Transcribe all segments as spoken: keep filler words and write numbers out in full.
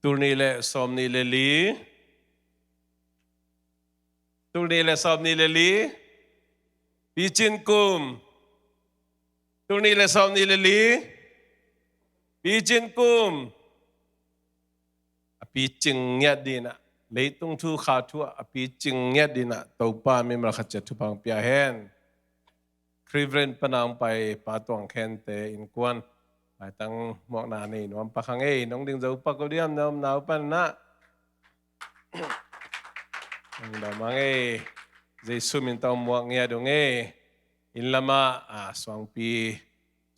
Tulnih le sawmnih le li. Tulnih le sawmnih le li. Picin kum. Tulnih le sawmnih le li. Picin kum. A picing ngiat dinah, leitung thu kha thu ah a picing ngiat dinah Topa mimal khat ciat thupha hong pia hen. Reverend Panang Pai, Pa Tuang Khente innkuan, maitang muakna nei nuam pak hang ei. Nong ding zo pak uh diam na omna uh panah? Nong dam hang ei. Jesu min tawh muak ngiat ung ei. Inn lamah a suangpi,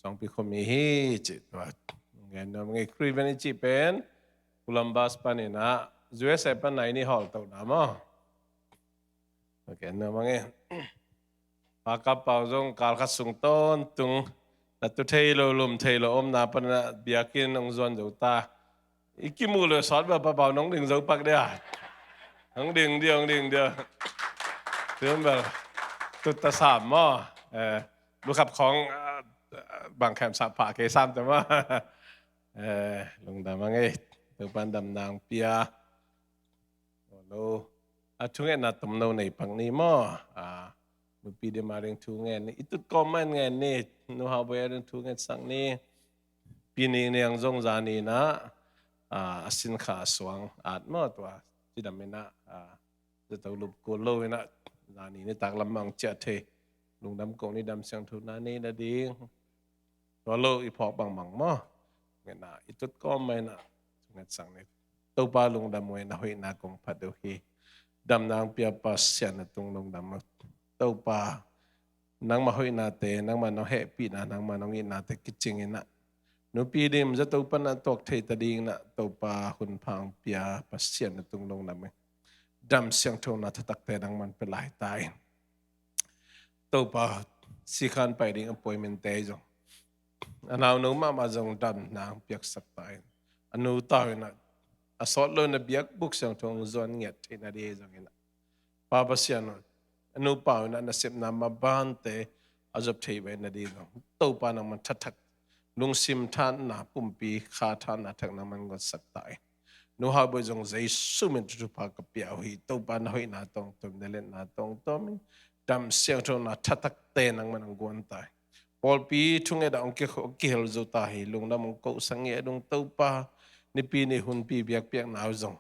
suangpi khum i hi cih tua ngen nuam hang ei. Reverend i cih pen Columbus paninah U S A pan nai ni hawl tohna maw? Okay, nuam hang ei. Pa Kap Pau zong kal khat sung tawntung, latu thei lo, lum thei lo omna panah biakinn hong zuan zo ta. I kimuh lo sawt bel Pa Pau nong ding zo pak dia. Hong ding dia, hong ding dia. Tun bel tut ta sam maw? Eh, lukhap khawng, ah, bang khem sap pha kei sam ta maw? Eh, lungdam hang ei. Topan damna hong pia. Lo, a thungetna tomno nei pak ni maw? A, nupi ding a ding thu ngen ni. I tut kawm mah in ngen ni. Nu Hau Boi a ding thu ngetsak ni. Pi Ning Niang zong zaninah a, a sin kha a suang at maw tua. Cidam inah a, zato lup kul lo inah zani nitak lam mah hong ciah thei. Lungdam kong ni, dam siangtho na nei nading. Tua lo i phawk bangbang maw? Ngetna i tut kawm mah inah thungetsak ni. Topa lungdam uh ei, na hoihna kong phat uh hi. Damna hong pia Pasian na tung lungdam uh. Topa, nangma hoihnate, nangma nong hehpihna, nangma nong itnate kicing inah nupi ding zato panah tuak thei ta dinginah Topa hun pha hong pia Pasian na tung lungdam uh ei. Dam siangtho na thatakte nangman pia lai ta in. Topa, sikhan pai ding appointment te zong, a nauno mahmah zong damna hong piaksak ta in. A nu tau inah a sawt lo inah biakbuk siangtho hong zuan ngiat theihna ding zong inah, Pa Pasian aw, a nu pau inah nasepna mabante a zop thei ve na ding zong Topa nangman thathak, lungsim thanna, pumpi kha thanna thak nangman guansak ta in. Nu Hau Boi zong Jesu min thupha ka pia uh hi. Topa na hoihna tawngtawm, na liatna tawngtawm in, dam siangtho na thatakte nangman hong guan ta in. Pawlpi thungetah hong ki-, hong kihel zo ta hi. Lungdam hong kohsak ngiat ung Topa, nipi ni hunpi biakpiakna uh zong,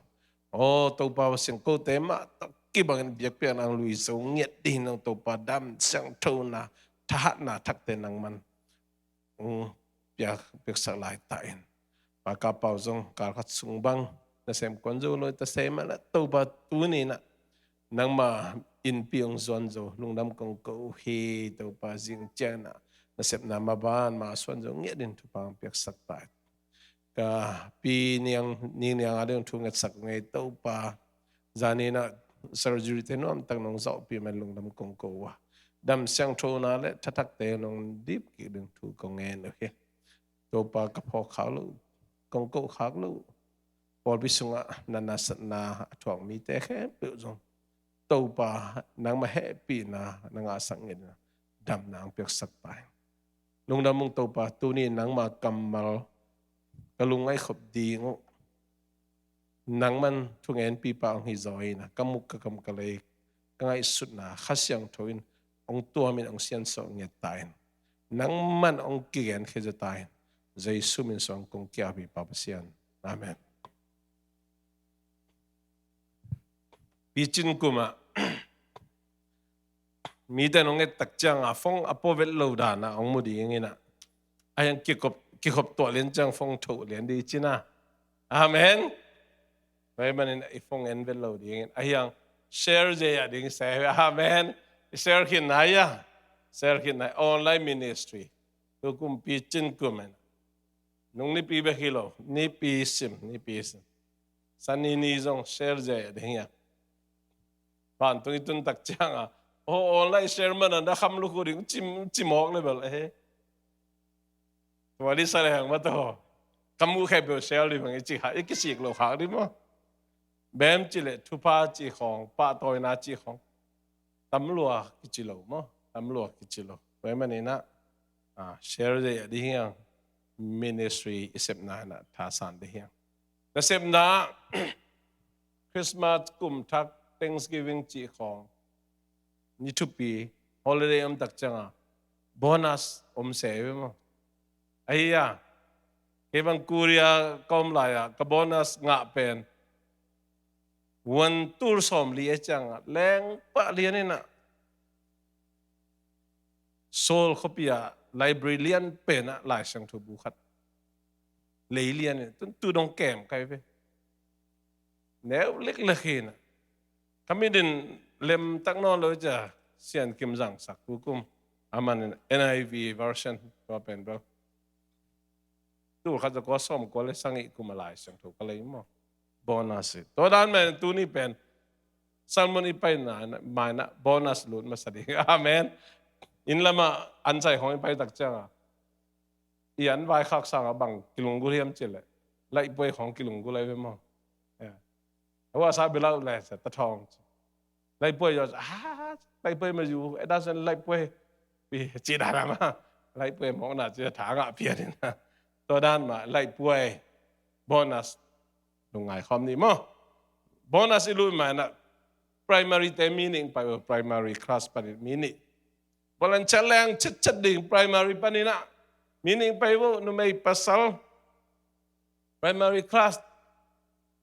aw Topa, Pasian, kote mah tawh kibangin biakpiakna hong lui zo ngiat ding ung Topa, dam siangtho na, thahatna thakte nangman hong piak, piaksak lai ta in. Pa Kap Pau zong kal khat sung bang nasem kuan zo lo ta se mah lah Topa, tuni inah nangma innpi hong zuan zo lungdam kong ko uh hi. Topa, zing ciang inah nasepna maban masuan zo ngiat ding thupha hong piaksak ta in. Ka Pi Ning Niang a ding thu ngetsak ung ei Topa. Zani inah surgery te nuamtak nong zawhpih man lungdam kong ko uh a, dam siangtho na le thathakte nong dip kik ding thu kong ngen uh hi. Topa, ka phawk khak loh, kong koh khak loh, pawlpi sungah na nasepna a thuak mite khempeuh zong Topa, nangma hehpihna na ngahsak ngiat inah damna hong piaksak ta in. Lungdam ung Topa, tuni nangma kammal ka lungngaih khop ding uh, nangman thungenpipa hong hi zaw inah ka muk, ka kam, ka lei, ka ngaihsutna Kha Siangtho in hong tuam in hong siansuah ngiat ta in. Nangman hong kigenkhia zaw ta in. Jesu min suang kong ki-ap hi Pa Pasian. Amen. Picin kum ah mite nong et tak ciangah phone a pua vet lo danah hong mu ding inah, a hiang kikhop, kikhop tuah lian ciang phone thoh lian ding ci-in ah. Amen. Tua ahih manin i phone en vet lo ding in, a hiang share zeizah ding se. Amen. I share khin nai a, share khin nai, online ministry. Tu kum Picin kum in, nung nipi bek hi lo, nipi sim, nipi sim. Sani ni zong share zeizah ding hi a. Vantung i tun tak ciangah, oh, online share man a na kham luk uh ding, cim, cimawk le bel, eh. Tua dih sa le hang mah tawh, ka muh khempeuh share dih bang i cih kha, i kisik lo khak dih maw? Bem cih leh thupha cih khawng, pahtawina cih khawng tam lua kici lo maw? Tam lua kici lo. Tua ahih manin ah, ah, share dih a dih hiang, ministry i sepna inah thasan dih hiang. Nasepna, Christmas, kum thak, Thanksgiving cih khawng, ni thupi, holiday om tak ciangin bonus om se ve maw. Ahi a, kei bang Korea ka om lai-a ka bonus ngah pen, one tul sawmli a ciangin lengpah lian in ah, Seoul khuapi ah library lian pen ah Lai Siangtho bu khat lei lian in, tun tu dong kem kai ve. Neu leklek hi in ah, ka mit in lem tak nawn lo cia, Sian Kim zangsak, tukum a man in N I V version tua pen bel. Tul khat za kua sawmkua le sagih kum a Lai Siangtho ka lei maw. Bonus hi. Tua dan mah in tuni pen sermon i paina, ma in ah bonus lut masa ding. Amen. Inn lamah an sai khawng i pai tak ciangin, i an vaikhak sangin bang kilunggulh hiam cih leh, laihpuai khawng kilunggulh ahi ve maw. Yeah. Hua sa bilau le sa ta thawng. Laihpuai zaw, ah, laihpuai ma zu, eh, dan san laihpuai. Pi, ci dan a ma. Laihpuai mawkna ci tha ngah pian in ah. Tua dan mah, laihpuai. Bonus lungngai khawm ni maw. Bonus i lut ma in ah, primary te mi nih pai uh, primary class panin mi nih. Volunteer leng cetcet ding primary panin ah. Mi nih pai uh, numei pasal. Primary class.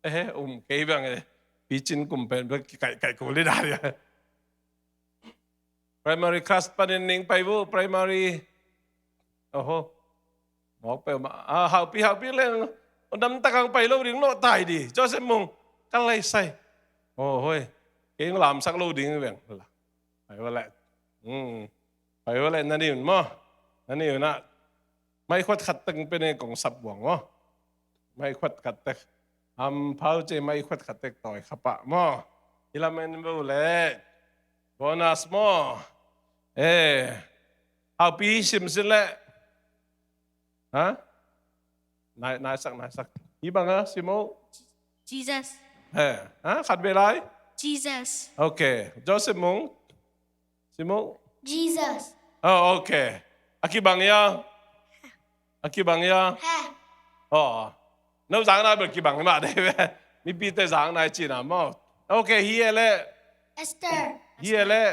Eh, um, kei bang eh. Picin kum pen bek kai kai kuli dah dia. Primary class panin ning pai uh, primary. Oho. Mawk pai uh ma. Ah, haupi, haupi leng. Nam takang pai lo ding, no tai di. Joseph Mung. Ka lai sai. Oh, hoi. Kei lamsak lo ding beng. Pai uh leh. Hmm. Pai uh leh na ni un maw. Na ni un ah. Mai khuat khat tek pen e kong sap buang maw. Mai khuat khat tek. Am phau ce mai khuat khat tek tawi khapah maw. I lam en bu le. Bonus maw. Eh. Haupi sim sin le. Ha? Nai, nai sak, nai sak. I bang a, Simo? Jesus. Eh. Ha? Khat be lai? Jesus. Okay. Joseph Mung. Simo? Jesus. Oh, okay. A kibang ia? A kibang ia? He. Oh. No zang nai bel kibang mah de. Mipite zang nai cina maw. Okay, hi e le. Esther. Hi e le.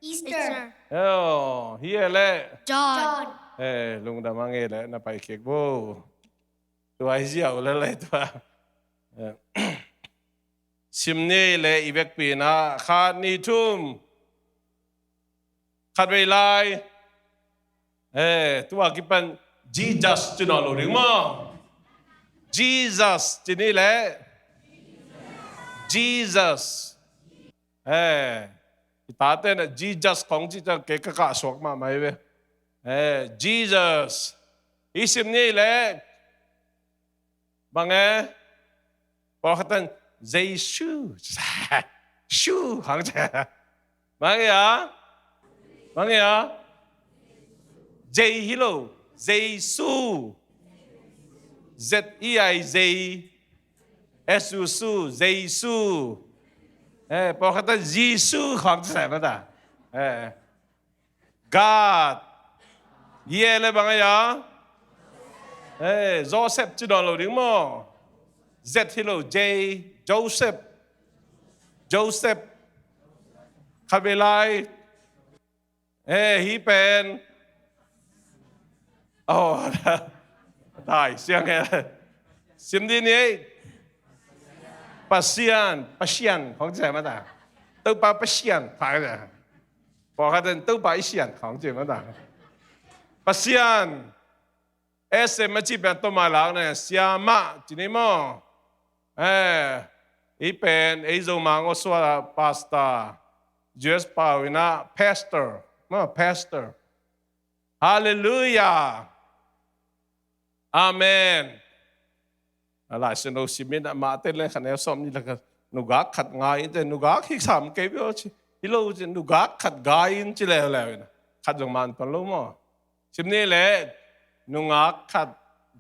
Easter. Oh, hi e le. John. Eh, lungdam a nge le na pai kik bu. Tua hi ziau le le tua. Eh. Sim ni le i vekpi in ah khat ni thum. Khat vei lai. Eh, tua kipan Jesus ci nawn lo ding maw. Jesus ci ni le. Jesus. Eh, i tate na Jesus khong ci ta kei ka kah suak mahmah hi ve. Eh, Jesus. I sim ni le. Bang e? Pawlkhat tan Jesu. Shu hang cia. Bang e a? Bang e a? J hi lo. Jesu. Z E I J. S U su. Jesu. Eh, pawlkhat tan Jesu hang cia mata. Eh. God. Ye le bang a ya? Eh, Joseph ci dawn lo ding maw? Z hi lo, J, Joseph. Joseph. Khat vei lai. Eh, hi pen. Oh, dai siang e. Sim dih ni. Pasian, Pasian, khong ci mata. Topa Pasian, pha. Pawlkhat in Topa i sian khong ci mata. Pasian. S M a ci pen tawh mailak ne, siamah ci ni maw. Eh, i pen, ei Zomang Oswald a pastor, U S pau in ah pastor, maw, pastor. Halleluiah. Amen. A Lai Siangtho sim in ah Mate le khat neu sawm ni le khat, nugak khat gai in te, nugak hi sam kei bia ci. Hi lo ci, nugak khat gai in ci leuleu in. Khat zong man pan lo maw. Sim ni le, nungak khat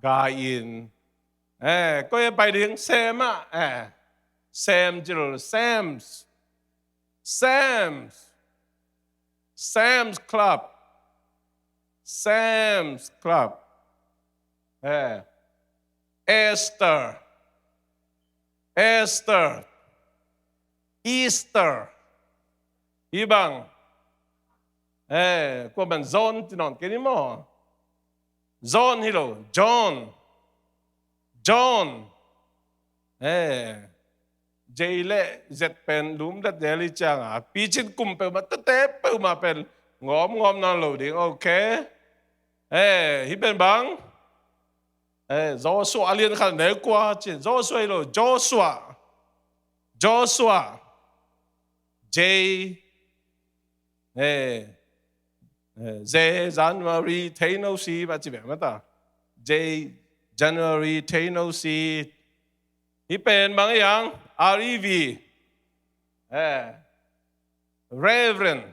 gai in. Eh, koi a pai ding, Sam ah, eh. Sam ci lo, Sam's. Sam's. Sam's Club. Sam's Club. Eh. Esther. Esther, Easter. Hih bang, eh, kua bang John ci nawn kei ni maw? John hi lo, John. John. Eh, J le Z pen lum let zel hi cianga picin kum peuhmah, tete peuhmah pen ngawm ngawm nawn lo ding. Ok. Eh, hih pen bang, eh, Joshua a lian khat neu kua cin, Joshua hi lo, Joshua. Joshua. J, eh, eh, J, January, thei no si, ba ci bek mah ta. J, January, thei no si. Hih pen bang hiam, R E V. Eh, Reverend.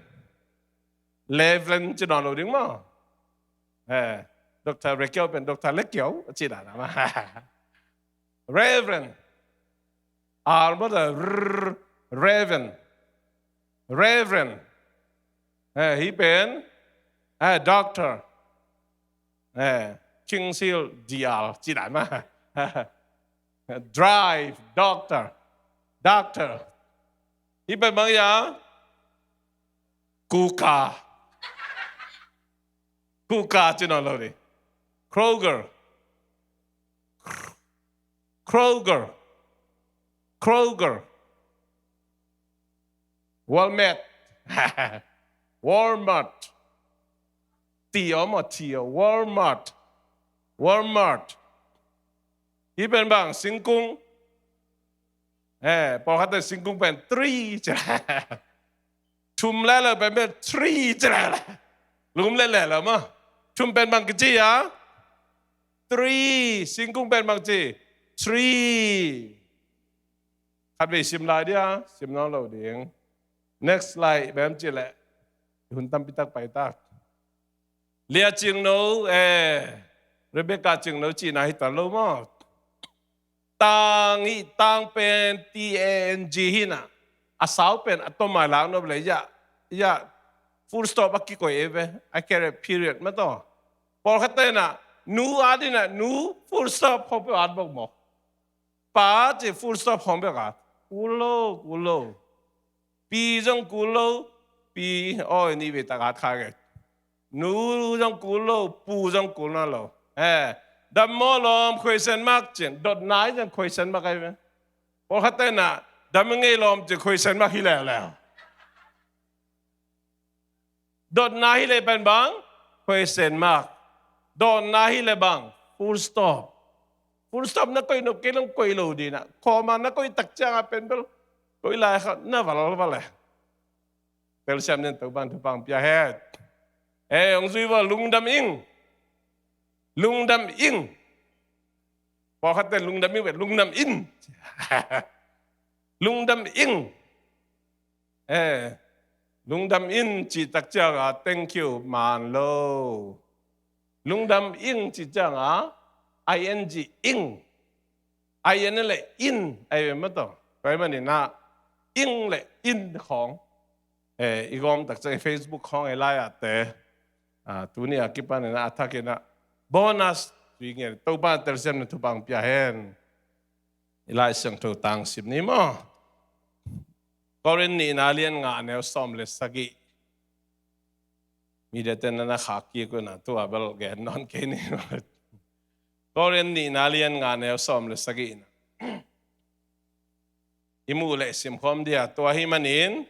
Reverend ci nawn lo ding maw? Eh, Doctor Rekiau pen Doctor Lekiau ci dan a maw? Reverend. R maw ta, R, Reverend. Reverend. Eh, hih pen, eh, Doctor. Eh, King Seal D R ci dan maw? Drive, Doctor. Doctor. Hih pen bang hiam? Kuka. Kuka ci nawn lo ding. Kroger. Kroger. Kroger. Walmart. Walmart. T O maw, T O. Walmart. Walmart. Hih pen bang, singkung. Eh, pawlkhatte singkung pen tree ci. Thum le lo pen pen tree ci le. Lum le le lo maw. Thum pen bang kici a? Tree. Singkung pen bang ci? Tree. Khatvei sim lai dia, sim nawn lo ding. Next slide, bang ci le. Hun tampi tak pai tak. Lia Cingno, eh, Rebecca Cingno cihna hi tan lo maw? Tang hi, tang pen T A N G hi na. A sau pen a tom a lak nop le ya, ya, full stop a kikoih e ve. A kere period mah tawh. Pawlkhatte na, nu at hi na, nu full stop khawng peuh at bawk maw? Pa ci full stop khawng bek at. Kul lo, kul lo. Pi zong kul lo, pi, aw, nih vei tak at kha kei. Nu zong kul lo, pu zong kul nawn lo. Eh, dam maw lawm, question mark cin, dotna hi zong question mark ahi ve. Pawlkhatte na, dam ngei lawm cin question mark hi leuleu. Dotna hi leh pen bang, question mark. Dotna hi leh bang, full stop. Full stop na koih nop kei leh koih lo ding na. Comma na koih tak ciang a pen bel koih lai kha na valval e. Telsiam ning, Topa'n thupha pia hen. Eh, hong zui vo, lungdam ing. Lungdam ing. Pawlkhatte lungdam ing ve, lungdam in. Lungdam ing. Eh, lungdam in cih tak ciang a thank you man lo. Lungdam ing cih ciang a I N G ing. I N leh in ahi ve maw tawh. Tua ahih manin ah ing leh in khawng, eh, i gawm tak ciang Facebook khawng i lai-ah te, ah, tuni a kipanin ah a thakin ah bonus tui ngen, Topa'n telsiam ning, thupha pia hen. I Lai Siangtho tang sim ni maw? Korin nihna lian nga neu sawm le sagih. Media ten na na khak kik un a, tua bel gen nawn kei ni. Korin nihna lian nga neu sawm le sagih na. I muh leh simkhawm dia, tua ahih manin,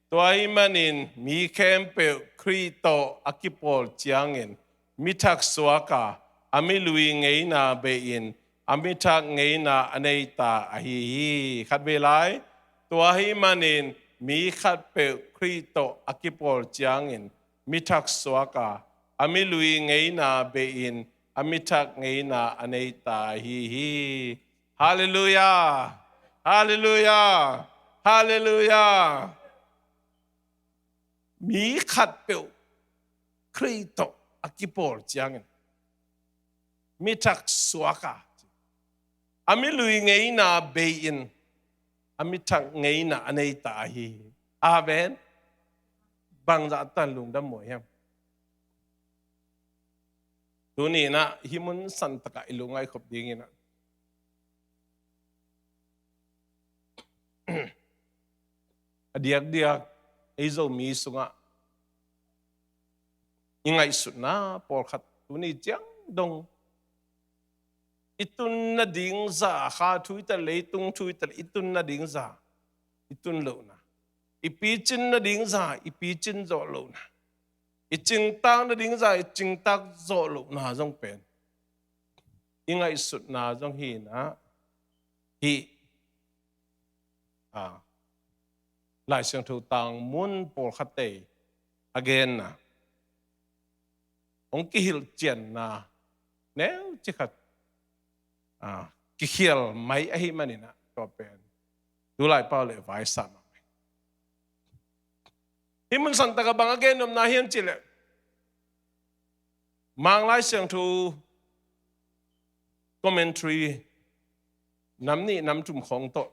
tua ahih manin mi khempeuh Khrih tawh a kipawl ciangin mi thak suak a, a mi lui ngeina bei-in a mi thak ngeina a nei ta ahi hi. Khatvei lai, tua ahih manin mi khatpeuh Khrih tawh a kipawl ciangin mi thak suak a, a mi lui ngeina bei-in a mi thak ngeina a nei ta ahi hi. Halleluiah! Halleluiah! Halleluiah! Mi khatpeuh Khrih tawh a kipawl ciangin mi thak suak a, a mi lui ngeina bei-in a mi thak ngeina a nei ta ahi hi. Amen. Bangzah tan lungdam maw hiam? Tuni-in ah hih mun santak ah i lungngaih khop dingin ah, a diakdiak ei Zomi sungah i ngaihsutna pawlkhat tuni ciang dong i tun nading za, kha thu hi ta leh, leitung thu hi ta leh, i tun nading za i tun lohna, i picin nading za i picin zawh lohna, i cingtak nading za i cingtak zawh lohna zong pen i ngaihsutna zong hi inah, hih a, Lai Siangtho tang mun pawlkhatte a genna, hong kihilhcianna neucikhat a, kikhial mai ahih maninah tua pen tu laipau le vai sa mahmah hi. Hih mun santakah bang a gennopna hiam cihleh, Mang Lai Siangtho commentary nam nih nam thum khawng tawh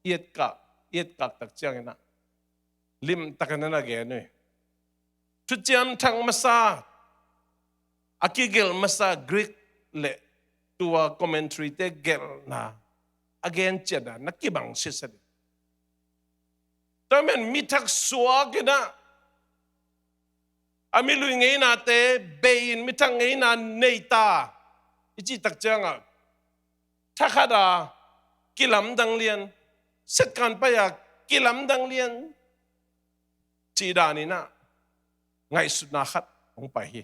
i etkak, i etkak tak cianginah limtakin a na gen uh hi. Thuciam Thak masa a kigelh masa Greek le tua commentary-te gelhna a genciatna na kibang siasia hi. Tua man mi thak suak inah a milui ngeinate bei-in mi thak ngeina nei ta i cih tak ciangah, thakhat a kilamdang lian, siatkan pai a kilamdang lian cih dan inah ngaihsutna khat hong pai hi.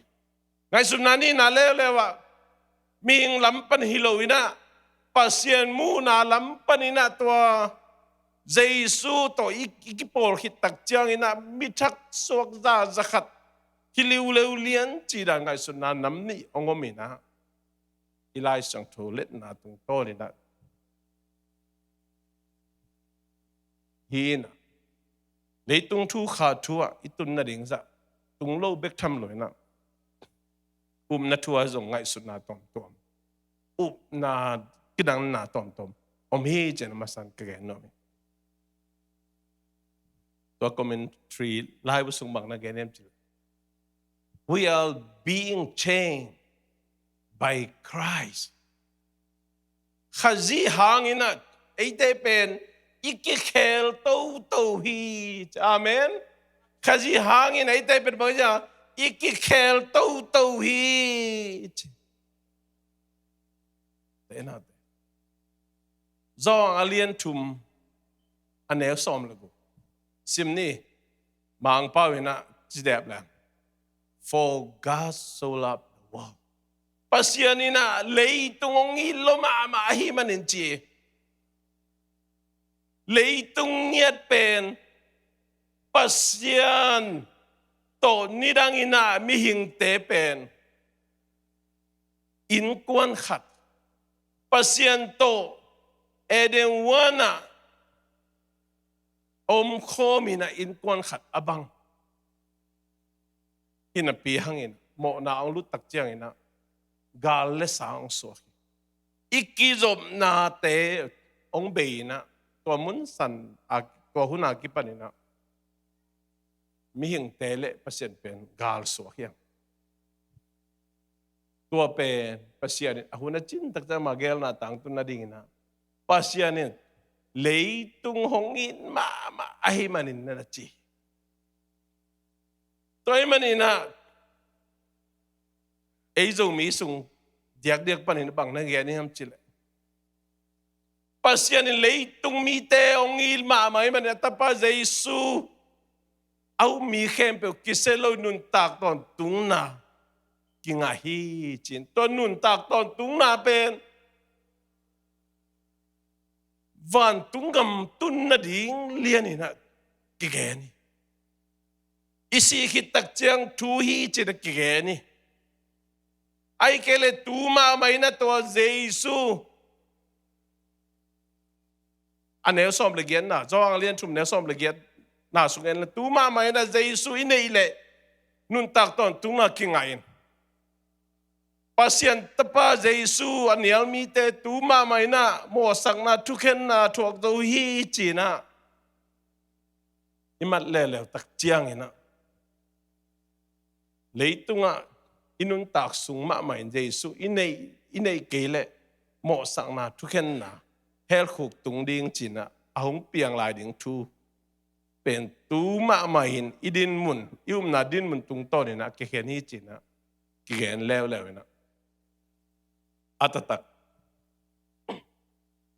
Ngaihsutna nihna leuleu ah mihing lam pan hi lo inah, Pasian muhna lam pan inah tua Jesu tawh i, i kipawl khit tak cianginah mi thak suak za, za khat hi liuleu lian cih dan ngaihsutna nam nih hong om inah, i Lai Siangtho letna tungtawn inah hi inah, leitung thu kha thu ah i tun nading zah tung lo bek tham lo inah, upna thu ah zong ngaihsutna tuamtuam, upna kidangna tuamtuam om hi ci-in a masa-in ka gen nuam hi. Tua commentary laibu sung bang na gen hiam cihleh, we are being changed by Christ. Khazih hangin ah eite pen i kikhel toto hi. Amen. Khazih hangin eite pen bang hiam, i kikhel toto hi. Te na te. Zawng a lian thum a neu sawm le guk sim ni. Mangpau in ah ci dep leng, "For God so loved the world." Pasian in ah leitung hong it lo mahmah ahih manin ci. Leitung ngiat pen Pasian tawh nidang in ah mihingte pen innkuan khat, Pasian tawh Eden huan ah a omkhawm in ah innkuan khat a bang hi napi hangin mawhna hong lut tak ciangin ah gal le sa hong suak hi. I kizopnate hong bei in ah tua mun san a, tua hun a kipan in ah mihingte le Pasian pen gal suak hi hang. Tua pen Pasian in a hun a cin taktak mah gelna tangtun nading in ah Pasian in leitung hong it mahmah ahih manin na na ci. Tua ahih manin ah ei Zomi sung diakdiak panin bang na gen hiam cih leh, Pasian in leitung mite hong it mahmah ahih manin a tapa Jesu a um mi khempeuh kisia lo nuntak tawntungna kingah hi ci-in. Tua nuntak tawntungna pen vantung gam tun nading lian in ah kigen hi. I sih khit tak ciang thu hi ci-in ah kigen hi. Ahih kei leh tu mahmah in ah tua Jesu a neu sawm le giatna, Johan a lian thum neu sawm le giatna sung en leh tu mahmah in ah Jesu i neih leh nuntak tawntungna kingah in, Pasian tapa Jesu a nial mite tu mahmah in ah mawhsakna thukhenna thuak zo hi ci-in ah i mat leuleu tak ciangin ah leitungah i nuntak sung mahmah in Jesu i neih, i neih kei leh mawhsakna thukhenna helkhuk tung ding ci-in ah a hong piang lai ding thu pen tu mahmah in i dinmun, i upna dinmun tungtawn in ah kikhen hi ci-in ah kigen leuleu in ah a taktak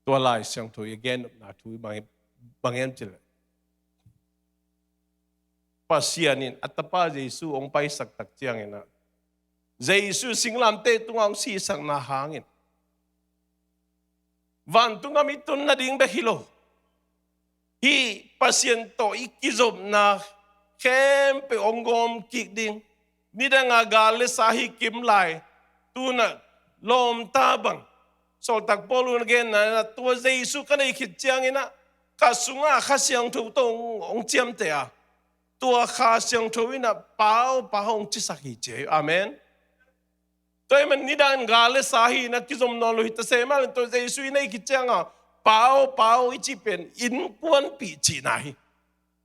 tua Lai Siangtho i gen nopna thu bang, bang hiam cih leh Pasian in a tapa Jesu hong paisak tak ciangin ah Jesu singlamteh tungah hong sihsakna hangin vantung gam i tun nading bek hi lo. Hih Pasian tawh i kizopna khempeuh hong gawm kik ding. Nidang a gal le sa hi kim lai, tu-in ah lawmta bang. Sawltak Paul in a genna in ah tua Jesu ka neih khit ciangin ah ka sungah Kha Siangtho tawh hong, hong ciamteh a, tua Kha Siangtho in ah Pa aw, Pa aw hong cisak hi ci hi. Amen. Tua ahih manin nidang gal le sa hi-in ah kizom nawn lo hi ta se mah leh tua Jesu i neih khit ciangin Pa aw, Pa aw i cih pen innkuanpih cihna hi.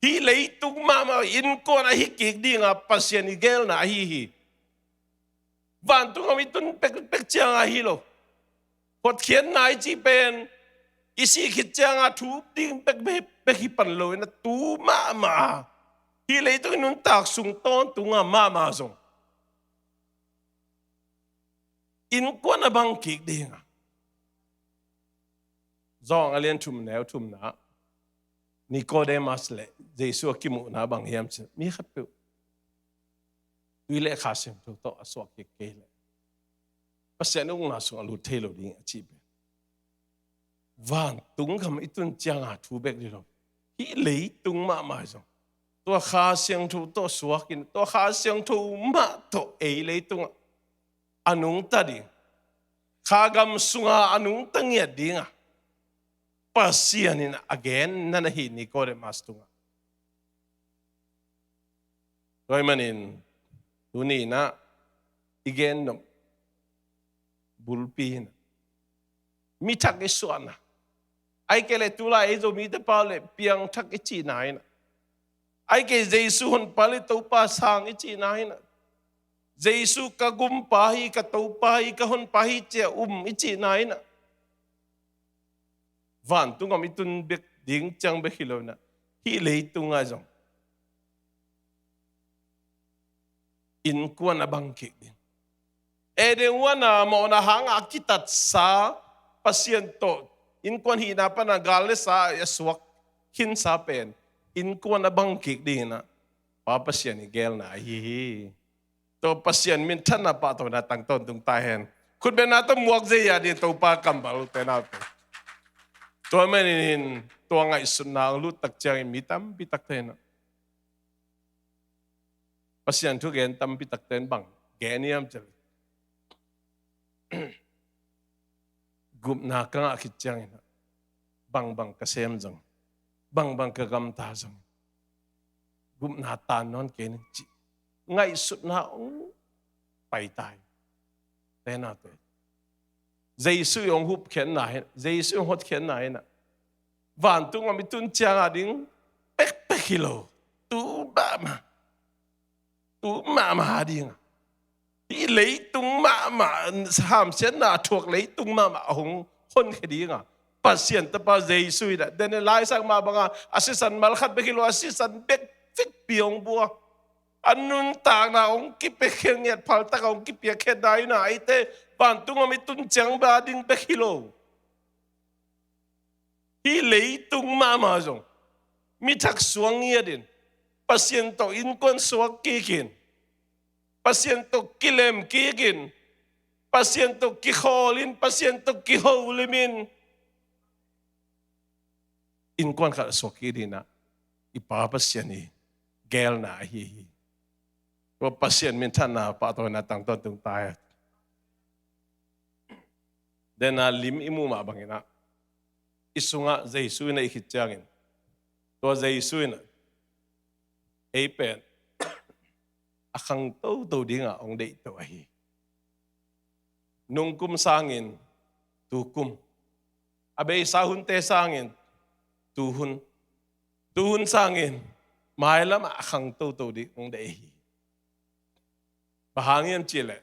Hih leitung mahmah innkuan ahi kik ding a Pasian i gelna ahi hi. Vantung gam i tun pekpek ciangin hi lo. Hotkhiatna i cih pen i sih khit ciangin thu ding pek, pek, pek hi pan lo in ah tu mahmah a, hih leitung i nuntak sung tawntung a mahmah zong innkuan a bang kik ding a. Johan a lian thum, neu thumna, Nikodemas le Jesu a kimuhna bang hiam cih leh mi khatpeuh tui le Kha Siangtho tawh a suak kik kei leh Pasian ukna sungah lut thei lo ding a cih pen vantung gam i tun ciangin thu bek hi lo. Hih leitung mahmah zong tua Kha Siangtho tawh suak in, tua Kha Siangtho mah tawh ei leitungah a nungta ding, kha gam sungah a nungta ngiat ding a Pasian in a gen na na hi Nikodemas tungah. Tua ahih manin tuni in ah i gen nop bulpi in ah mi thak i suahna, ahih kei leh tulai ei Zomite pau leh piangthak i cihna in ah, ahih kei Jesu honpa le Topa sang i cihna in ah, Jesu ka gumpa hi, ka Topa hi, ka honpa hi ci-a um i cihna in ah, vantung gam i tun bek ding ciang bek hi lo in ah, hih leitungah zong innkuan a bang kik ding. Eden huan a mawhna hangah a kitatsa Pasian tawh innkuan hihna pan a gal le sa a suak khinsa pen innkuan a bang kik ding in ah Pa Pasian i gelna ahi hi. Tua Pasian minthanna pahtawina tang tawntung ta hen. Khutbetna tawh muak zei a ding Topa kammal te na pe. Tua manin tua ngaihsutna hong lut tak ciangin mi tampi takte in ah Pasian thugen tampi takte in bang gen hiam cih leh gupna ka ngah khit ciangin ah bangbang ka sem zong, bangbang ka gamta zong, gupna tan nawn kei ning cih ngaihsutna hong pai ta hi. Te na te, Jesu i hong hupkhiatna hi, Jesu i hong hotkhiatna hi na, vantung a mi tun ciang a ding pekpek hi lo. Tu mahmah, tu mahmah a ding a, hih leitung mahmah, hamsiatna a thuak leitung mahmah a hong honkhia ding a, Pasian Tapa Jesu in a, den a laisak mah bang a, a sisan mal khat bek hi lo, a sisan bek fikpi hong bua. A nuntakna hong kipiakhia ngiat, phaltak a hong kipiakhia nai na, eite vantung a mi tun ciang a ding bek hi lo. Hih leitung mahmah zong mi thak suang ngiat in, Pasian tawh innkuan suak kik in, Pasian tawh kilem kik in, Pasian tawh kikhawl in, Pasian tawh kiholim in, innkuan khat a suak kik ding a, i Pa Pasian i gelna ahi hi. Tua Pasian minthanna pahtawina tang tawntung ta hen. Den a lim i muh mah bangin a, i sungah Jesu in a i khit ciangin, tua Jesu in a, ei pen a khang toto ding a hong deih to ahi. Nungkum sangin tukum, a beisa hunte sangin tuhun, tuhun sangin mailam a khang toto ding hong deih hi. Bang hang hiam cih leh,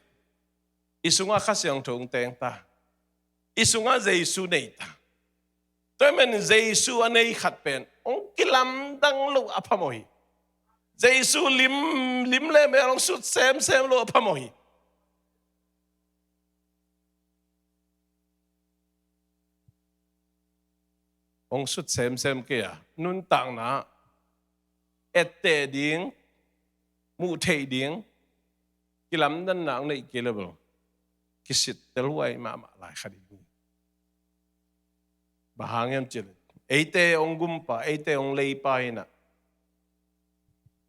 i sungah Kha Siangtho hong teng ta, i sungah Jesu nei ta, Tua ahih manin Jesu a nei khat pen hong kilamdang loh a phamawh hi. Jesu lim, lim le mel hong sut semsem loh a phamawh hi. Hong sut semsem kei a, nuntakna etteh ding, muh theih ding, kilamdanna hong neih kei le bel kisittel huai mahmah lai kha ding hi. Bang hang hiam cih leh eite hong gumpa, eite hong leipa in ah,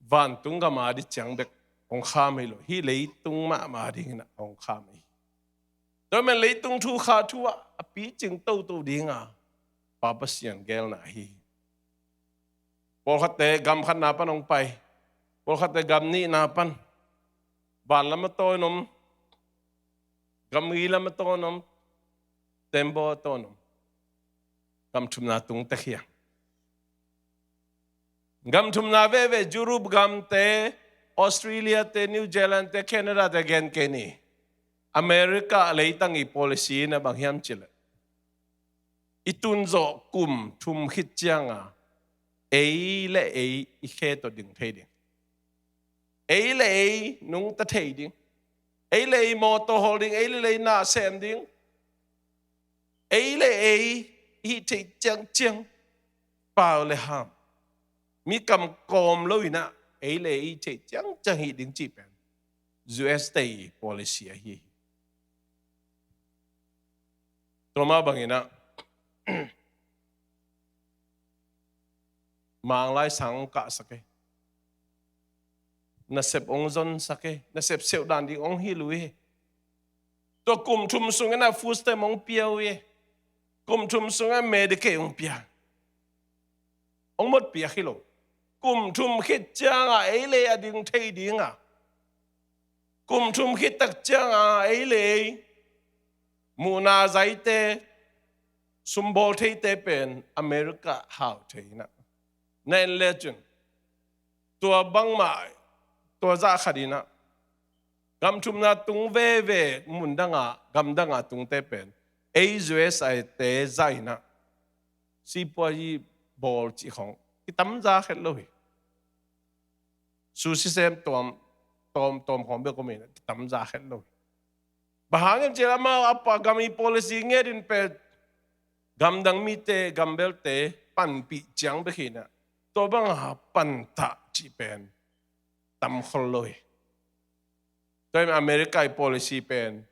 vantung gam a ding ciang bek hong kham hi lo, hih leitung mahmah ding in ah hong kham hi. Tua ahih manin leitung thu kha thu ah a picing toto ding a Pa Pasian geelna hi. Pawlkhatte gam khatna pan hong pai, pawlkhatte gam nihna pan, van lam a tawn om, gam gei lam a tawn om, tembaw a tawn om, gam thumna tung tek hi a. Gam thumna veve, Europe gamte, Australia te, New Zealand te, Canada te gen kei ni. America leitang i policy in ah bang hiam cih leh, i tun zawh kum thum khit ciang a ei le ei i khe tawh ding thei ding, ei le ei nungta thei ding, ei le ei mawtaw hawl ding, ei le ei na sem ding, ei le ei i hih theih ciangciang, pau le ham, mi kam kawm lo in ah ei le ei i theih ciangciang hih ding cih pen U S te i policy ahi hi. Tua mah bang in ah Manglai sang hong kahsak e, nasep hong zonsak e, nasep seuhdan ding hong hilh uh e. Tua kum thum sung in ah food stamp hong pia uh e, kum thum sung in ah Medicaid hong pia, hong mawk piak hi lo. Kum thum khit ciang a ei le ei a ding thei ding a, kum thum khit tak ciang a ei le ei muhna zaite, sumbawl theite pen America hau thei in ah, na en le cin tua bangmah, tua zah khat in ah gam thumna tung veve, mun dang a, gam dang a tungte pen ei U S A te zah in ah sipuazi bawl cih khawng kitamza khet lo hi. Sushi sem tuam, tawm, tawm khawng bek om in ah kitamza khet lo hi. Bang hang hiam cih leh amau a pa gam i policy nget in pen gamdang mite, gambelte panpih ciang bek hi in ah, tua bang a pantah cih pen tam khol lo hi. Tua in America i policy pen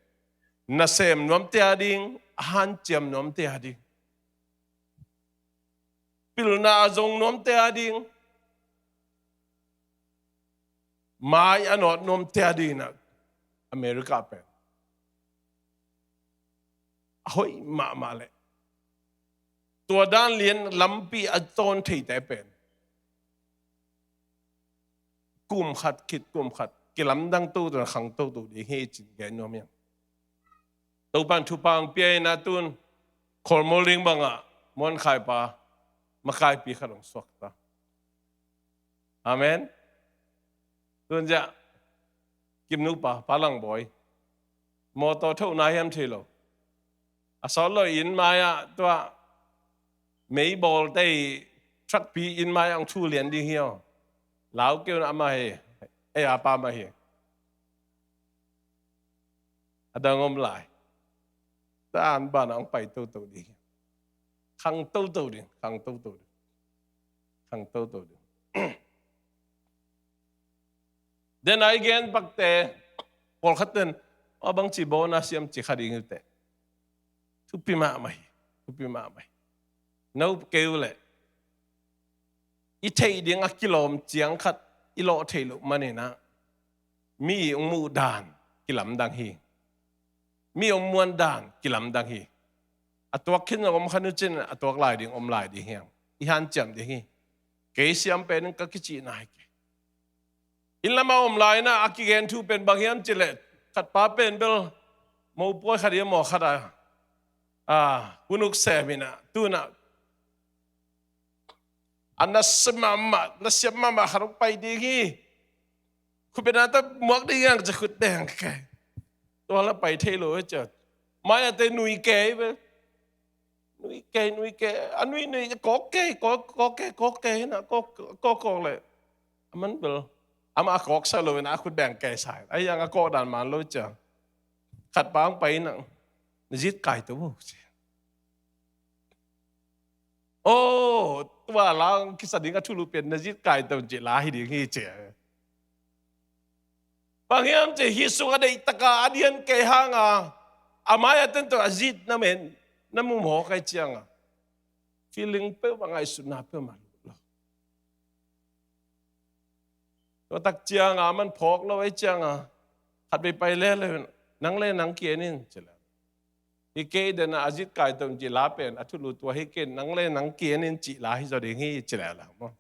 nasem nuamte a ding, a hanciam nuamte a ding, pilna a zong nuamte a ding, mai a nawt nuamte a ding in ah America pen a hoih mahmah leh tua dan lian lampi a tawn theite pen kum khat khit kum khat kilamdang toto, khang toto ding hi cih gen nuam hi hang. Topa'n thupha hong pia in ah tun khualmual ding bang ah Muankhai pa makaipi khat hong suak ta. Amen. Tun ziah Kim nupa, Pa Langbawi, mawtaw thohna hiam thei lo, a sawt lo inn mai ah tua meibawlte i truck pi inn mai ah hong thu lian ding hi aw. Lau kei un, amah hi, ei a pa mah hi. A dang om lai. Tua an ban ah hong pai toto ding hi. Khang toto ding, khang toto ding, khang toto ding. Den a i gen pakte, pawlkhat ten a bangci bawl na siam ci kha ding hi teh. Thupi mahmah hi, thupi mahmah hi. No keu leh i theih ding a kilawm ciang khat i lawh theih loh man in ah mi hong muh dan kilamdang hi. Mi hong muan dan kilamdang hi. A tuak khin zong om kha nu cin a tuak lai ding om lai ding hi hang. I hanciam ding hi. Kei siam pen in ka kicih nai kei. Inn lam a om lai in ah a kigen thu pen bang hiam cih leh khat pa pen bel mopawi khat i a maw khat a, a, hunuk sem in ah tun ah a nasia mahmah, nasia mahmah khat hong pai ding hi. Khut beng a ta muak ding hi hang ci, khut beng kei. Tua la pai thei lo hi ciah. Mai a te nui kei ve. nui kei, nui kei, a nui nui kei, kawk kei, kawk, kawk kei, kawk kei, na, kawk, kawk, kawk leh. A man bel, amah a kawksak lo in a khut beng kei sa in. A hiang a kawk dan man lo ciang. Khat pa hong pai in a, na zit kai to uh, ci. Oh, tua la kisa ding a thulu pen na zit kai to ci la hi ding hi ci. Bang hiam ci hih sung a deih taka a dian kei hang a, a mai a tento a zit na men, na mu mawk ai ciang a. Feeling peuh bang ngaihsutna peuh ma lo. Tua tak ciang a man phawk lo ai ciang a. Khat vei pai le le, nang le nang kian in ci le. Hi kei den a zit kai to ci la pen, a thulu tua hi kei nang le nang kian in ci la hi zaw ding hi ci le la maw.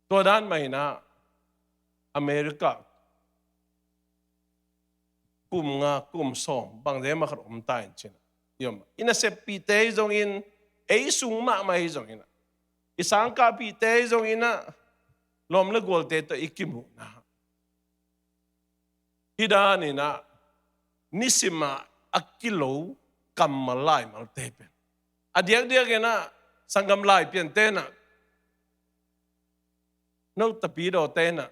Tua dan mah in a America kum nga, kum sawm, bang deh mah khat om ta in cin a. I om. I naseppihte hi zongin, ei sung mahmah hi zongin a. I sangkahpihte hi zongin a, lawm le gualte tawh i kimuhna. Hi dan in a, nisim a a kilo kammal laimalte pen. A diakdiak in a, sanggam lai piante in a, no tapidawte in a,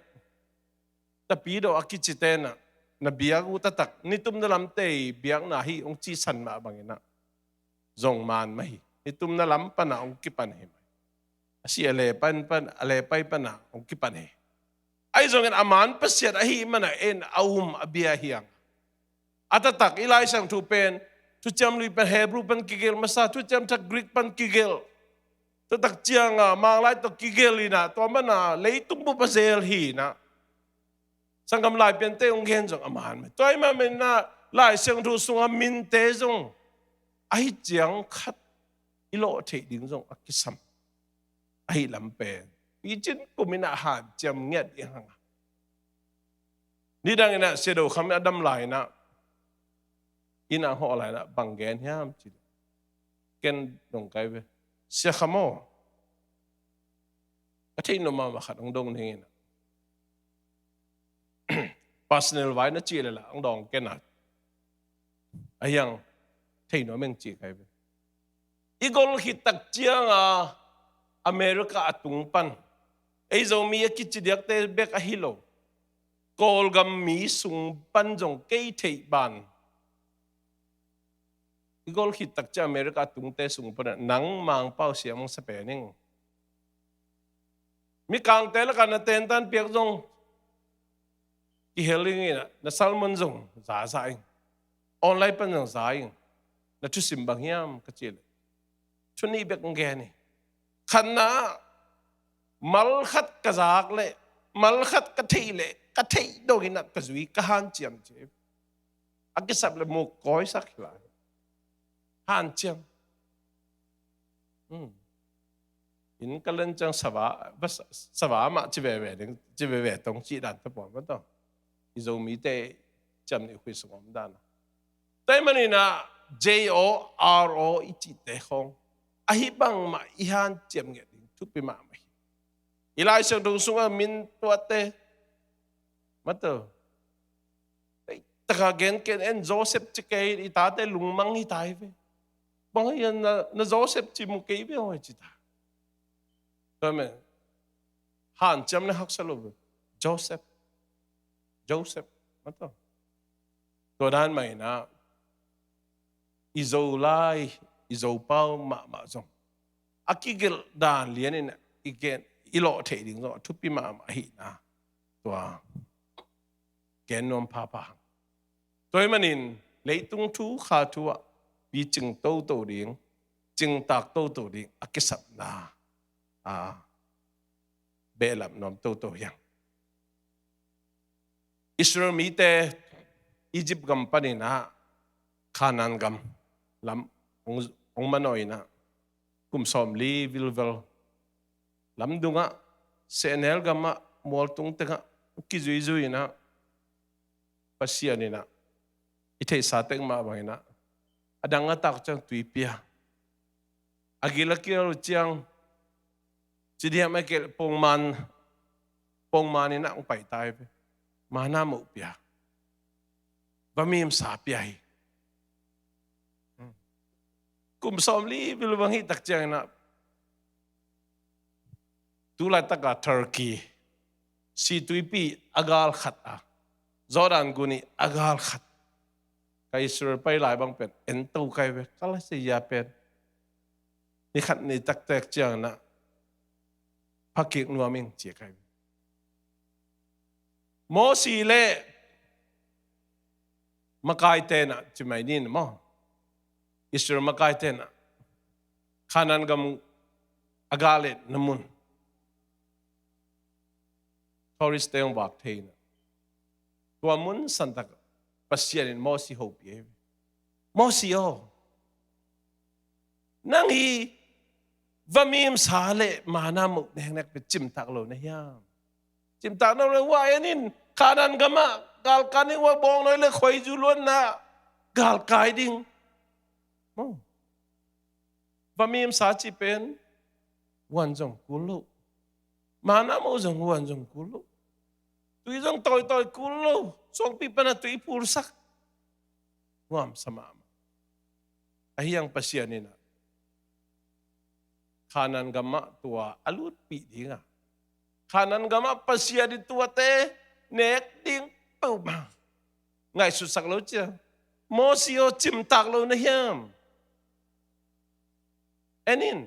tapidaw a kicite in a, na biak uh taktak, nitum na lamte biakna hi hong cisan mah bang in a, zong man mah hi. Nitum na lam pan a hong kipan hi mah hi. A si a le pan pan, a le pai pan a hong kipan hi. Ahi zongin a man Pasian ahih man a en a um a bia hiang. A taktak i Lai Siangtho pen, Thuciam Lui pan Hebrew pan kigelh masa, Thuciam Thak Greek pan kigelh. Tua tak ciang a, Manglai tawh kigelh in a, tua man a, leitung bup a zel hi in a. Sanggam lai piante hong gen zong a man mah. Tua ahih man in a, Lai Siangtho sung a minte zong, ahi ciang khat i lawh theih ding zong a kisam. Ahi lam pen. Picin kum in a hanciam ngiat i hang a. Nidang in a Sia Do Kham a dam lai in a, inn ah hawh lai in a bang gen hiam ci. Ken dong kai ve. Sia Kham aw. Ka theih nuam mahmah khat hong dong ning in a. Personal vai na cih leh lah hong dawng ken a. A hiang theih nuam eng cih kai ve. I gol khit tak ciang a America a tung pan, ei Zomi a kici diakte bek ahi lo, Kawlgam mi sung pan zong kei theih ban, i gol khit tak ciang America a tungte sung pan ah nang Mangpau siam hong sa pen ing. Mikangte lakah na tentan piak zong kihel ing in a, na sermon zong zaza ing. Online pan zong za ing. Na thusim bang hiam ka cih leh, thu nih bek hong gen hi. Khatna, mal khat ka zak leh, mal khat ka theih leh, ka theih dong in a ka zui, ka hanciam ci. A kisap leh muk kawisak hi lai. Hanciam. Hmm. Inn ka len ciang sava, va sa-, sava mah ci veve ding, ci veve tong cih dan ta puan mah tawh. I Zomite ciam nih khui sung om dan a. Tua ahih man in a J O R O i cihte khawng, ahi bangmah i hanciam ngiat ding thupi mahmah hi. I Lai Siangtho sungah min tuate, mah tawh. Ei, taka gen ken en Joseph ci kei, i tate lungmang hi ta hi ve. Bang hiam na, na Joseph ci mu kei ve aw ci ta. Tua men. Hanciam na haksa lo ve. Joseph. Joseph. Mah tawh. Tua dan mah in a, i Zolai, i Zopau mahmah zong, a kigelh dan lian in a, i gen, i lawh theih ding zong a thupi mahmah ahihna. Tua gen nuam phapha hang. Tua ahih manin leitung thu kha thu ah picing toto ding, cingtak toto ding a kisapna, a, behlap nuam toto hi hang. Israel mite Egypt gam panin a Canaan gam lam hong, hong manawi in a, kum sawmli vilvel lamdung ah, sehnel gam ah, mualtung teng ah kizuizui in a, Pasian in a, i theihsa tek mah bang in a, a dang a tak ciang tui pia, a gil a kial ciang, ci diam a kei leh pongman, pongman in a hong pai ta hi ve. Manna moh pia, vamimsa pia hi. Hmm. kum sawmli bil bang hih tak ciangin ah, tu laitaka Turkey, Situipi a gal khat a, Jordan gun ii a gal khat, ka Israel pai lai bang pen en to kai ve, ka la sia pen ni khat ni taktak ciangin ah phakik nuam ing ci kai ve. Mosi le makaite in ah, ci mai ni maw, Israel makaite in ah Kanaan gam a gal etna mun, tourist te hong vak thei in ah, tua mun santak Pasian in Mosi hopih hi. Mosi aw, nang hi vamimsa le manna moh neknek pen cimtak lo na hiam? Cimtak lo na, hua en in, Kanaan gamah galkai ding, hua bawngnawi le khuaizu luanna galkai ding. Maw, vamimsa cih pen huan zong kul lo, manna moh zong huan zong kul lo, tui zong tawitawi kul lo, suangpi pana tui phulsak, nuamsa mahmah. Ahi hang Pasian in ah Kanaan gamah tua a lutpih ding a, Kanaan gamah Pasian in tuate nek ding peuhmah ngaihsutsak lo cia. Mosi aw, cimtak lo na hiam? En in,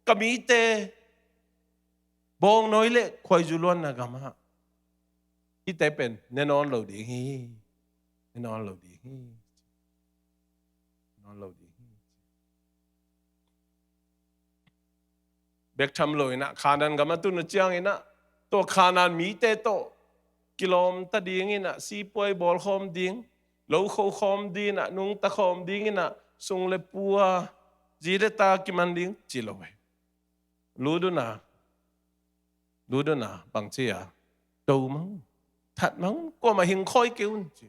ka mite bawngnawi le khuaizu luanna gamah, hihte pen ne nawn lo ding hi. Ne nawn lo ding hi. Ne nawn lo ding hi. Bek tham lo in ah Kanaan gam a tun uh ciangin ah, tua Kanaan mite tawh kilawmta ding in ah, sipuai bawlkhawm ding, lo khokhawm ding in ah, nungta khawm ding in ah, sung le pua, zi le ta kiman ding ci lo hi. Lut un a, lut un a, bang ci a, do mang, that mang, kuamah hing khawi kei un ci.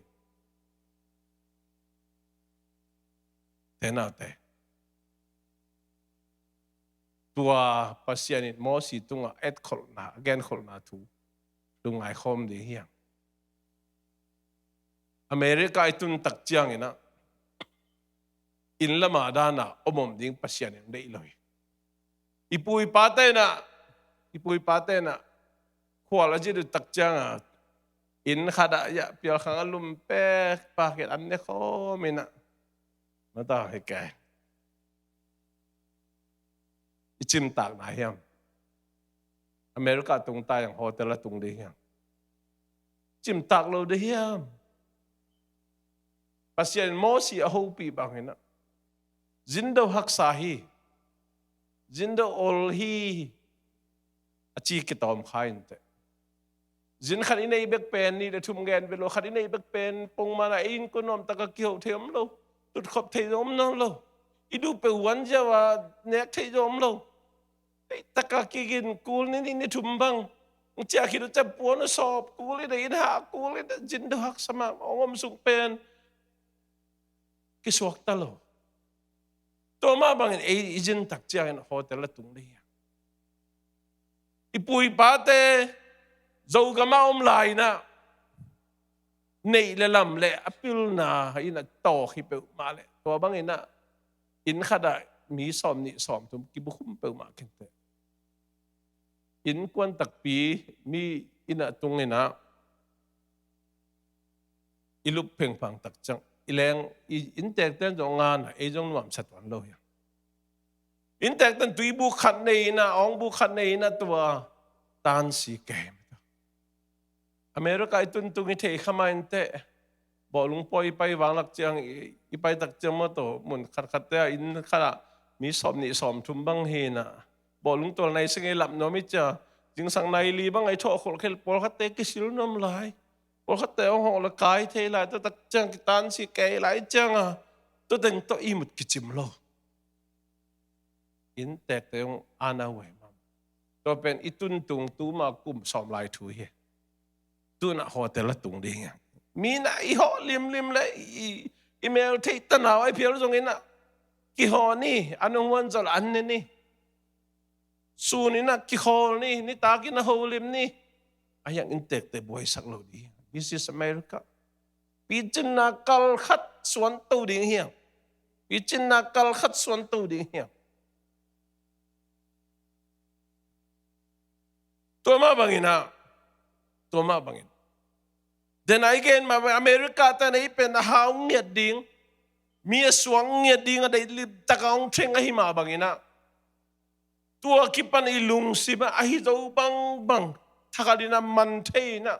Te naute, tua Pasian in Mosi tungah etkholhna, a genkholhna thu lungngai khawm ding hi hang. America i tun tak ciangin ah, inn lamah dana om om ding Pasian in deih lo hi. I pu i pate in ah, i pu i pate in ah, khual a zit uh tak ciangin ah, inn khat ah, ya, pialkhang a lum pek, pakin an ne khawm in ah, na ta hi kei. I cimtak na hiam? America tung ta yang hotel a tung ding hiam? Cimtak lo ding hiam? Pasian in Mosi a hopih bangin ah, zindo haksa hi, zindo ol hi, a ci kitawm kha inteh. Zin khat i neih bek pen nih le thum gen ve lo, khat i neih bek pen pongmana, ei innkuan nuamtaka kiho thei om lo, tutkhop thei zong om nawn lo, i duh peuh huan ziau a nek thei zong om lo. Ei taka kigin kul ni nih ni thum bang, ciah khit uh ciah puan uh sawp kul i dei, inn hah kul i dei, zindo haksa mah, hong om sung pen kisuakta lo. Tua mah bangin ei i zin tak ciangin hotel a tung ding hi. I pu i pate Zogam a om lai in ah, neih le lam le a pilna in ah tawk hi peuhmah leh, tua bangin ah inn khat ah mi sawm nih sawm thum kibukhum peuhmah khin teh. Innkuan takpi mi inn ah tung in ah, i lup phengphang tak ciang, i leng, i inntekten zong ngan ah, ei zong nuamsa tuan lo hi. Inntekten tuibuk khat nei in ah, awngbuk khat nei in ah, tua tansi kei. America i tuntung i thei kha mah inteh. Bawlung pawi i pai vanglak ciang, i, i pai tak ciang maw, tua mun khatkhatte ah, inn khat ah mi sawm nih sawm thum bang hi in ah, bawlung tual nai sing i lap nuam i cia, zingsang nai li bang a i thawh kholh khel, pawlkhatte kisil nuam lai, pawlkhatte hong hawh le kai thei lai, tua tak ciang kitansi kei lai ciang a, tua teng tawh ihmut kicim lo. Inntekte hong ana huai mah. Tua pen i tuntung tuma kum sawm lai thu hi. Tu-in ah hotel a tung ding hi. Mi in ah i hawh limlim le i, i mel theih tanau a i phial zongin ah, kihawh ni, an hong huan zol an ne ni. Sun in ah kikhawl ni, nitak in ah holim ni. A hiang inntekte buaisak lo ding hi. This is America. Picinna kal khat suan to ding hi hang. Picinna kal khat suan to ding hiam? Tua mah bangin ah, tua mah bangin. Den a i gen mah America te na i pen a hau ngiat ding, mi a suang ngiat ding a deih limtak a hong theng ahi mah bangin ah, tua kipan i lungsim ah ahi zo bangbang thakhat in ah man thei in ah,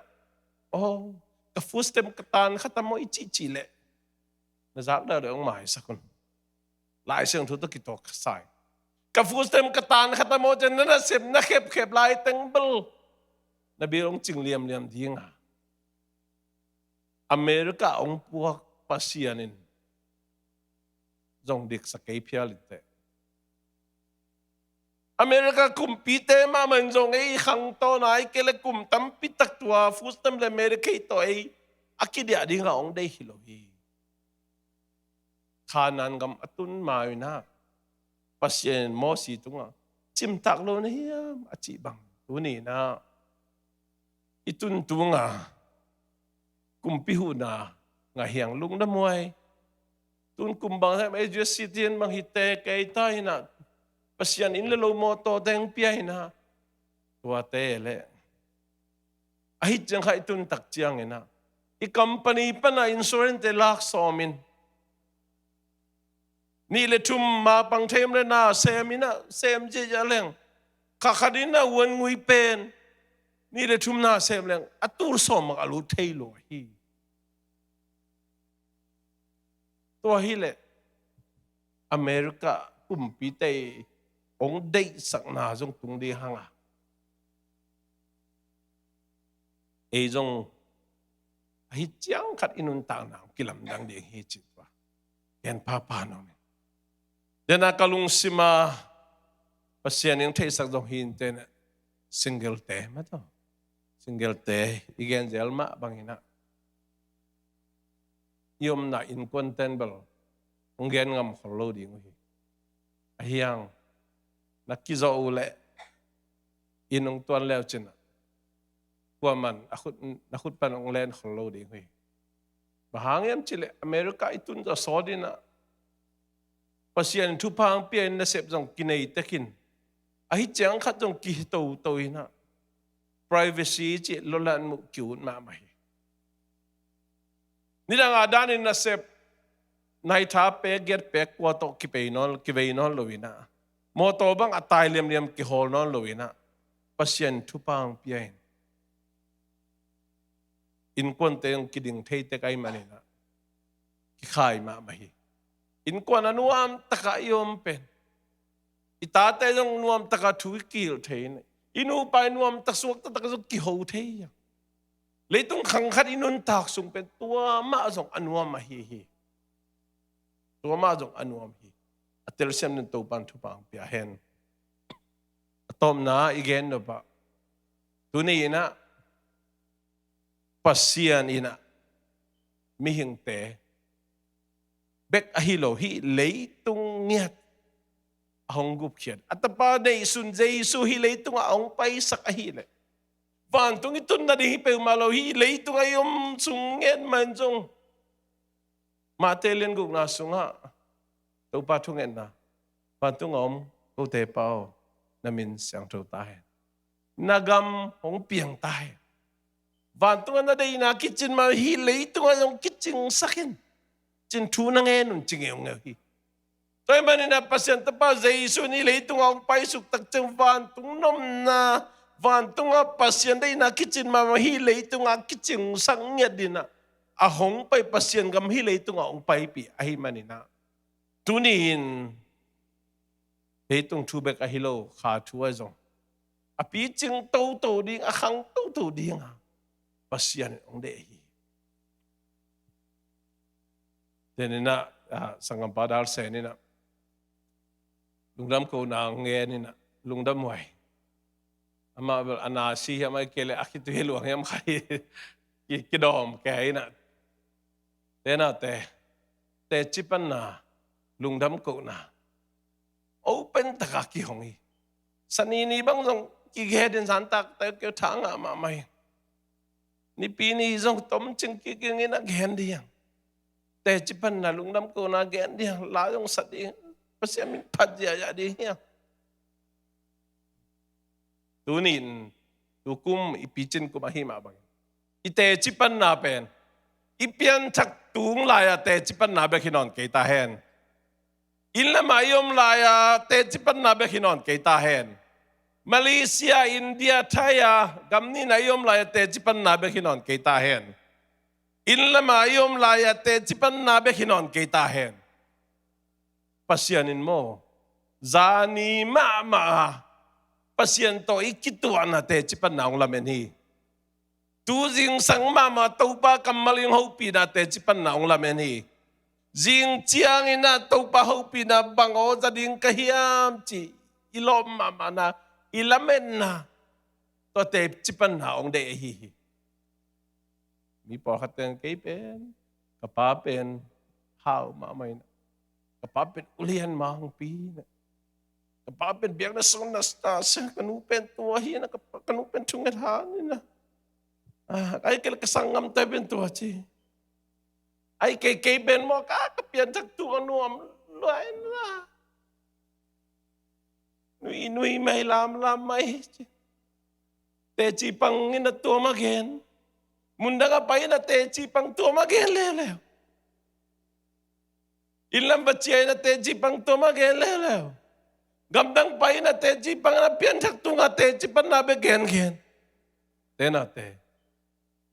oh, ka food stamp ka tan khat a maw i cihcih leh na zak deuhdeuh hong maisak un. Lai Siangtho tawh kituak sa in, ka food stamp ka tan khat a maw ciang na nasep na khepkhep lai teng bel na bil hong cing liamliam ding a. America hong puak Pasian in zong diksak kei phial in teh. America kumpite mahmah in zong ei khangto nai kei leh kum tampi tak tua food stamp le Medicaid tawh ei a kidiah ding a hong deih hi lo hi. Kanaan gam a tun ma in ah, Pasian in Mosi tungah, cimtak lo na hiam a cih bang, tuni in ah i tun tunga kumpi huhna ngah hiang lungdam huai. Tun kum bang hiam, A G S C T N bang hi te kei ta in ah, Pasian in le lo mawtaw teng pia in ah, tuate le ahi ciang kha i tun tak ciangin ah, i company pan a insurance te lak sawm in, nih le thum ma pang thei om le na sem in ah, sem ziahziah leng, kha khat in ah uan ngui pen nih le thum na sem leng a tul sawm mak a lut thei lo hi. Tua hi leh America kumpite hong deihsakna zong tung ding hang a, ei zong ahi ciang khat i nuntakna hong kilamdang ding hi ci tua gen phapha nuam in. Dena ka lungsim a Pasian in hong theihsak zong hi in teh, single te mah tawh, single te i gen zel mah bangin ah, i omna innkuan ten bel hong gen ngam khol lo ding uh hi. Ahi hang na kizawh uh leh inn hong tuan leu cin ah, kuaman a khut, na khut pan hong len khol lo ding uh hi. Bang hang hiam cih leh America i tun zawh sawt in ah, Pasian in thupha hong pia in nasep zong kinei tek in, ahi ciang khat zong kihitoto in ah, privacy cih lo lan muh ki-ut mahmah hi. Nidang a danin nasep, naitha pek, giat pek, kua tawh kipei nawn, kivei nawn lo in ah, mawtaw bang a tai liamliam kihawl nawn lo in ah, Pasian thupha hong pia in, innkuante hong kiding thei tek ahih manin ah, kikhai mahmah hi. Innkuan a nuam takah i om pen, i tate zong nuam takah thu i kihilh thei in, i nupa i nuam tak suak taktak zong kiho thei hi. Leitung khang khat i nuntak sung pen tua mah zong a nuam ahi hi. Tua mah zong a nuam hi. A telsiam in Topan thupha hong pia hen. A tawpna i gen nop ah, tuni in ah Pasian in ah mihingte bek ahi lo, hih leitung ngiat a hong gupkhiat, a Tapa neihsun Jesu hih leitungah a hong paisak ahih leh, vantung i tun nading hi peuhmah lo, hih leitungah i om sung ngiat mah in zong, Mate lian gukna sungah Topa thungetna, vantung a om kote Pa aw, na min siangtho ta hen. Na gam hong piang ta hen. Vantung a na deihna kicin mah hih leitungah zong kicingsak in, cin thu na ngen un ci ngeungeu hi. Tua ahih manin ah Pasian Tapa Jesu in hih leitungah hong paisuk tak ciang vantung nopna, vantungah Pasian deihna kicin mahmah hih leitungah kicingsak ngiat in ah, a hong pai Pasian gam hih leitungah hong paipih ahih manin ah, tuni in leitung thu bek ahi lo, kha thu ah zong a picing toto ding, a khang toto ding a Pasian in hong deih hi. Tenin ah, ah, sanggampa Dal Sen in ah lungdam kohna hong gen in ah, lungdam huai. Amah bel a na si hiam, ahih kei leh a khitui luang hiam kha hi. Ki, kidawm kei in ah. Te na te, teci panna, lungdam kohna open taka kihong hi. Sanini bang zong kigen in, zantak te keu tha ngah mahmah hi. Nipi ni zong tomcing kik in a gen ding. Teci panna lungdam kona gen ding, la zong sa ding, Pasian min phat ziahziah ding hi a. Tuni in, tukum i picin kum ahi mah bangin, i teci panna pen i pianthak tung lai-a teci panna bek hi nawn kei ta hen. Inn lamah i om lai-a teci panna bek hi nawn kei ta hen. Malaysia, India, Thai-a gam nihna i om lai-a teci panna bek hi nawn kei ta hen. Inn lamah i om lai-a teci panna bek hi nawn kei ta hen. Pasian in maw, zani mahmah a Pasian tawh i kituahna teci panna hong lamen hi. Tu zingsang mahmah Topa kammal in hopihna teci panna hong lamen hi. Zing ciangin ah Topa hopihna bang aw za ding ka hiam cih i lawm mahmahna, i lametna, tua teci panna hong deih ahi hi. Mi pawlkhat ten kei pen, ka pa pen hau mahmah in, ka pa pen ulian mah hong pi in, ka pa pen biakna sung na sta sia, ka nu pen tua hi na, ka, ka nu pen thunget han in na. Ah, ai kei ka sanggam te pen tua ci. Ai kei kei pen maw ka, ka pianthak tung a nuam lua in na. Nui nui mai lam lam mai ci. Teci pang in a tua mah gen. Mundang a pai in a teci pang tua mah gen leuleu. Inn lam va ciah in a teci pang tua mah gen leuleu. Gamdang pai in a teci pang in a pianthak tunga teci panna bek gen gen. Te na te.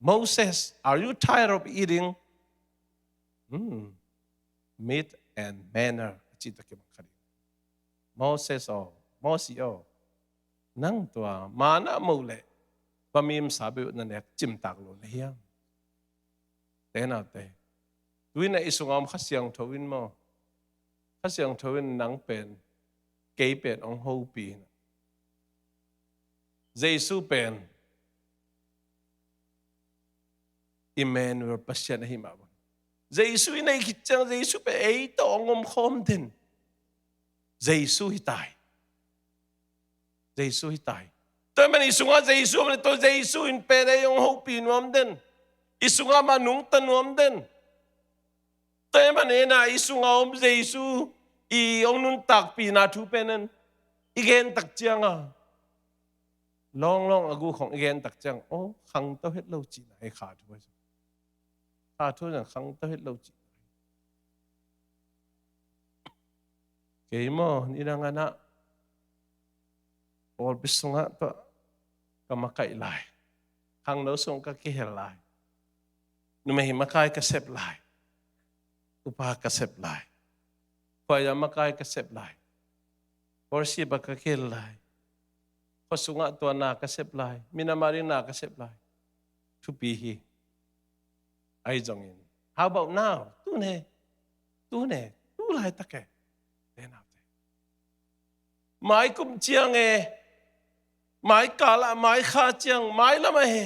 Moses, are you tired of eating, hmm, meat and manna? A ci ta ki bang kha ding. Moses aw, Mosi aw, nang tua manna moh le bamim sa beuh na nek cimtak lo le hiam? Te na te. Tu in a i sunga om Kha Siangtho in maw, Kha Siangtho in nang pen, kei pen hong hopih in a. Jesu pen Emmanuel, Pasian ahi mah bang. Jesu i neih khit ciang Jesu pen ei tawh hong om khawm den. Jesu hi ta hi. Jesu hi ta hi. Tua man i sungah Jesu om le tua Jesu in pen ei hong hopih nuam den. I sungah mah nungta nuam den. Tua man i na i sungah om Jesu i hong nuntakpihna thu pen en i gen tak ciangah, lawnglawng a guk hong i gen tak ciang, aw, khangto het lo cihna hi kha thu ahi. Kha thu zong khangto het lo cihna hi. Kei maw, nidang a na pawlpi sungah tua ka makaih lai. Khangno sung ka kihel lai. Numei makai ka sep lai. Upa ka sep lai. Khuaia makai ka sep lai. Worship a ka kihel lai. Khua sungah tua na ka sep lai. Minam a ding na ka sep lai. Thupi hi. Ahi zongin, how about now? Tu ne. Tu ne. Tu laitak e. Te nau te. Mai kum ciang e. Mai kal ah, mai kha ciang, mai lam ah e.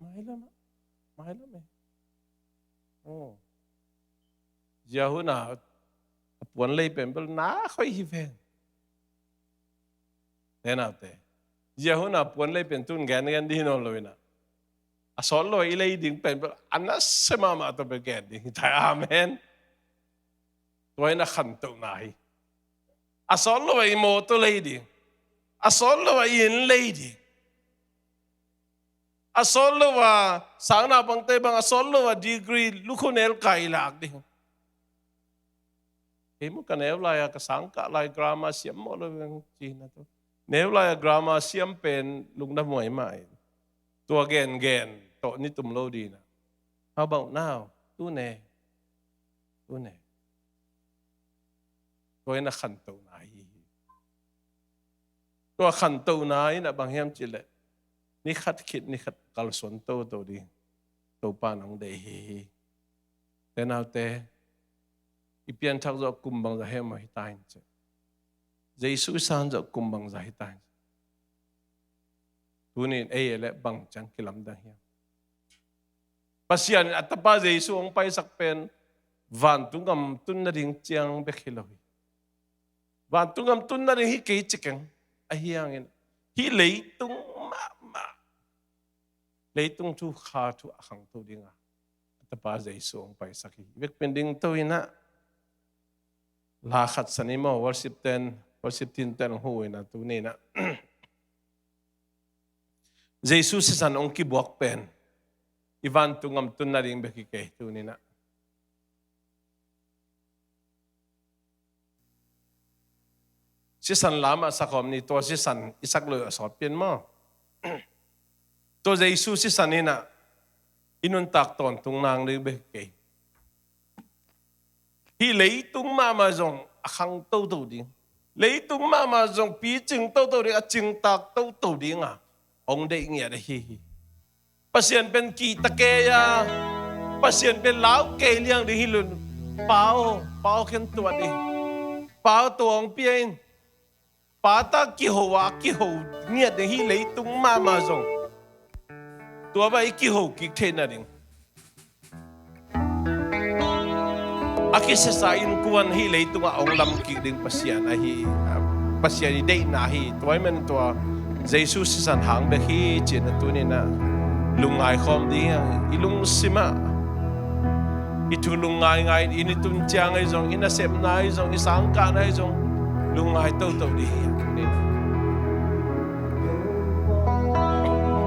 Mai lam ah. Mai lam e. Oh. Zia hun a, a puan lei pen bel na khoi hi ven. Te nau te. Zia hun a puan lei pen tun gen gen ding hi nawn lo in a. A sawt lo i lei ding pen bel a nasia mahmah tawh bel gen ding hi ta hi. Amen. Tua in a khantohna hi. A sawt lo a i mawtaw lei ding. A sawt lo a i inn lei ding. A sawt lo a sang naupangte bang a sawt lo a degree lukhu nel kai lak ding. Kei maw ka neu lai a ka sang kah lai grammar siam mawh lo veng cihna tawh. Neu lai a grammar siam pen lungdam huai mah in. Tua gen gen tawh ni tum lo ding a. How about now? Tu ne. Tu ne. Tua in a khantohna hi hi. Tua khantohna in a bang hiam cih leh, ni khat khit ni khat kalsuan toto ding Topa nang deih hi hi. Te nau te, i pianthak zawh kum bangzah hiam aw hi ta in cih. Jesu i san zawh kum bangzah hi ta in cih. Tuni in ei e le bang ciang kilamdang hiam? Pasian in a tapa Jesu hong paisak pen vantung gam tun nading ciang bek hi lo hi. Vantung gam tun nading hi kei ci keng. Ahi hangin hih leitung mahmah, leitung thu kha thu a khangto ding a, a Tapa Jesu hong paisak hi. Vekpin ding to inah, la khat san i maw, worship ten, worship team ten hong hu inah tuni inah Jesu sisan hong kibuak pen i vantung gam tun nading bek hi kei tuni inah. Sisan lamah sakhawm ni, tua sisan i sak loh a sawt pian maw? Tua Jesu sisan inah i nuntak tawntung nang ding bek kei. Hih leitung mahmah zong a khang toto ding, leitung mahmah zong picing toto ding, a cingtak toto ding a hong deih ngiat ahi hi. Pasian pen kihta kei a, Pasian pen lau kei liang ding hi lo. Pa aw, Pa aw khen tuat hi. Pa aw, tua hong pia in. Pa ta kiho a, kiho ngiat ding hi, leitung mahmah zong. Tua bang i kiho kik theih nading a kisesa innkuan hih leitungah hong lam kik ding Pasian ahi, Pasian i deihna hi. Tua ahih manin tua Jesu sisan hang bek hi ci-in a tuni inah lungngai khawm ding hi. I lungsim ah i thu lungngai ngai in, i tun ciang ahi zong, i nasepna ahi zong, i sangkahna ahi zong, lungngai toto ding hi.